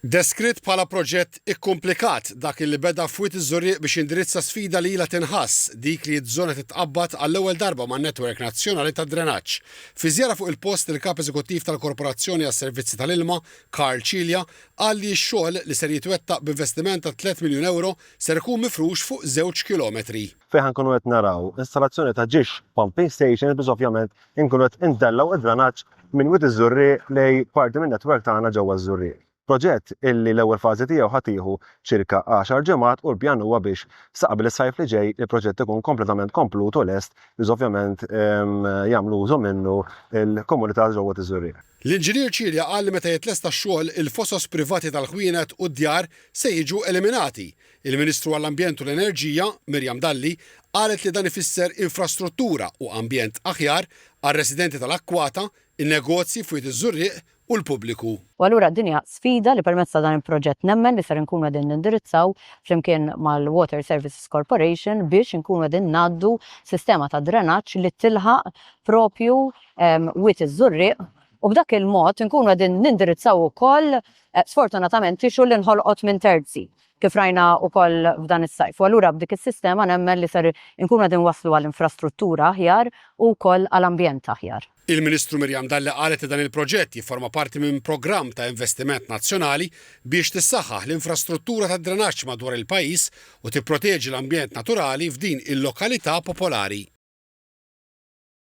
Deskritt bħala proġett ikkumplikat, dak li beda f'Wied iż-Żurrieq biex jindirizza sfida li ilha tinħass, dik li ż-żona titqabbad għall-ewwel darba man-netwerk nazzjonali tad-drenaġġ. Fi żjara fuq il-post, il-Kap Eżekuttiv tal-Korporazzjoni għas-Servizzi tal-Ilma, Karl Cilia, qal li x-xogħol, li ser jitwettaq b'investiment ta' tlett miljun ewro, ser ikun mifrux fuq żewġ kilometri. Fejn ħa nkunu qed naraw installazzjoni ta' ġiex pumping stations biex ovvjament inkunu qed intellgħu id-dranaġġ minn Wied iż-Żurrieq lejn parti min-netwerk tagħna ġewwa ż-Żurrieq. Proġett illi l-ewwel fażi tiegħu ħa tieħu ċirka għaxar ġimgħat u l-pjan huwa biex sa qabel is-sajf li ġej il-proġett ikun kompletament komplut u lest biex ovvjament jagħmlu użu minnu l-komunità ġewwa Wied iż-Żurrieq. L-Inġinier Cilia qal li meta jitlesta x-xogħol, il-fosos privati tal-ħwienet u d-djar se jiġu eliminati. Il-Ministru għall-Ambjent u l-Enerġija, Miriam Dalli, qalet li dan ifisser infrastruttura u ambjent aħjar għar-residenti tal-Akkwata, in-negozji f'Wied iż-Żurrieq u l-pubbliku. U allura din hija sfida li permezz ta' dan il-proġett nemmen li ser inkunu qegħdin nindirizzaw flimkien mal-Water Services Corporation biex inkunu qegħdin ngħaddu sistema ta' drenaġġ li tilħaq propju Wied iż-Żurrieq u b'dak il-mod inkunu qegħdin nindirizzaw ukoll sfortunatament issue li nħolqot minn terzi kif rajna wkoll f'dan is-sajf. U allura b'dik is-sistema nemmen li ser inkunu qegħdin waslu għal infrastruttura aħjar u wkoll għal ambjent aħjar. Il-Ministru Miriam Dalli qalet li dan il-proġett jifforma parti minn programm ta' investiment nazzjonali biex tissaħħaħ l-infrastruttura tad-drenaġġ madwar il-pajjiż u tipproteġi l-ambjent naturali f'din il-lokalità popolari.